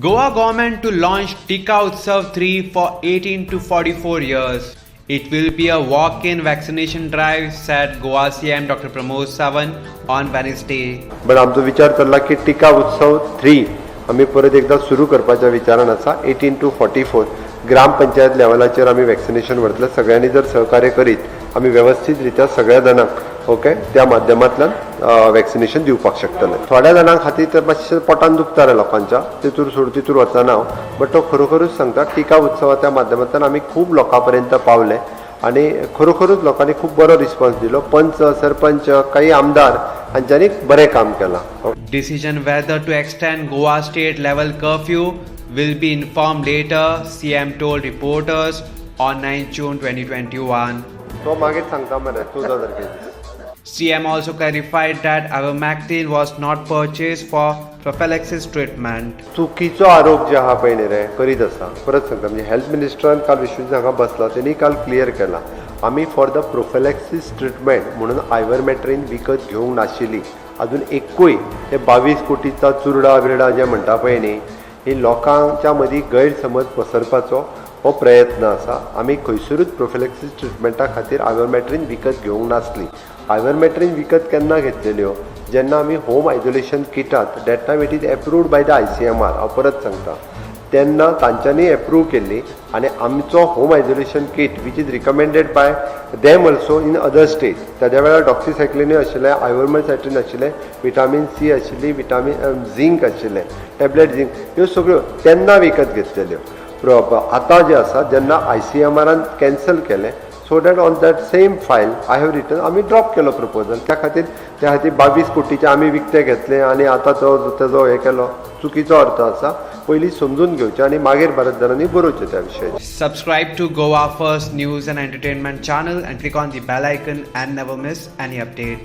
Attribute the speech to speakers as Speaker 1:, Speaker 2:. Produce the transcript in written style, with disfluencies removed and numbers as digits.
Speaker 1: Goa government to launch Tika Utsav 3 for 18 to 44 years. It will be a walk-in vaccination drive, said Goa CM Dr. Pramod Sawant on Wednesday.
Speaker 2: But आमचो विचार चल्ला की टिका उत्सव 3 आमी परत एकदां सुरू करपाच्या विचारान आसा. 18 to 44 ग्रामपंचायत लेवलाचेर आमी वॅक्सिनेशन व्हरतले. सगळ्यांनी जर सहकार्य करीत आमी वेवस्थीत रित्या सगळ्या जाणांक, ओके, त्या माध्यमांतल्यान वॅक्सिनेशन दिवपाक शकतले. थोड्या जाणां खातीर तर मातशें पोटान दुखता रे लोकांच्या, तितूर सोड, तितूर वचना हांव, बट तो खरोखरूच सांगता, टिका उत्सवाच्या माध्यमांतल्यान आमी खूब लोकां पर्यंत पावले आनी खरोखरूच लोकांनी खूब बरो रिस्पॉन्स दिलो. पंच, सरपंच, काही आमदार हांच्यांनी बरें काम केलां.
Speaker 1: Decision whether to extend Goa state level curfew will be informed later, CM told reporters on 9 June 2021.
Speaker 2: तो मागीर सांगता मरे 2000 cases.
Speaker 1: CM also clarified that ivermectin was not purchased for prophylaxis treatment.
Speaker 2: चुकीचो आरोप जे आहा पळय न्ही रे करीत आसा. परत सांगता, म्हणजे हेल्थ मिनिस्टरान काल विश्वजीत हांगा बसला, तेणी काल क्लियर केला, आमी फॉर the प्रोफेलॅक्सिस ट्रिटमेंट म्हणून आयवरमॅट्रीन विकत घेवंक नाशिल्ली अजून एकूय. ते 22 कोटीचा चुरडा बिरडा जे म्हणटा पळय न्ही, ही लोकांच्या मदीं गैरसमज पसरपाचो हो प्रयत्न आसा. आमी खंयसरूच प्रोफेलॅक्सिस ट्रिटमेंटा खातीर आयवरमॅट्रीन विकत घेवंक नासली. आयवरमॅट्रीन विकत केन्ना घेतलेल्यो? जेन्ना आमी होम आयसोलेशन किटात, that time it is approved by the ICMR. हांव परत सांगता, तेन्ना तांच्यांनी एप्रूव केल्ली आनी आमचो home isolation kit which is recommended by them also in other state, तेद्या वेळार डॉक्सिसायक्लिनूय आशिल्लें, आयवरमॅट्रीन आशिल्लें, विटामीन सी आशिल्ली, विटामीन झिंक आशिल्लें, टॅबलेट झिंक, ह्यो सगळ्यो तेन्ना विकत घेतलेल्यो. आतां जे आसा, जेन्ना आयसीएमआरान कॅन्सल केलें, so that on that same file I have written, आमी ड्रॉप केलो प्रपोजल. त्या खातीर 22 कोटीचे आमी विकते घेतले आनी आतां तो तेजो हे केलो, चुकीचो अर्थ आसा. पयलीं समजून घेवचें आनी मागीर बऱ्याच जाणांनी बरोवचें त्या विशयाचेर.
Speaker 1: Subscribe to Goa First News and Entertainment channel and click on the bell icon and never miss any update.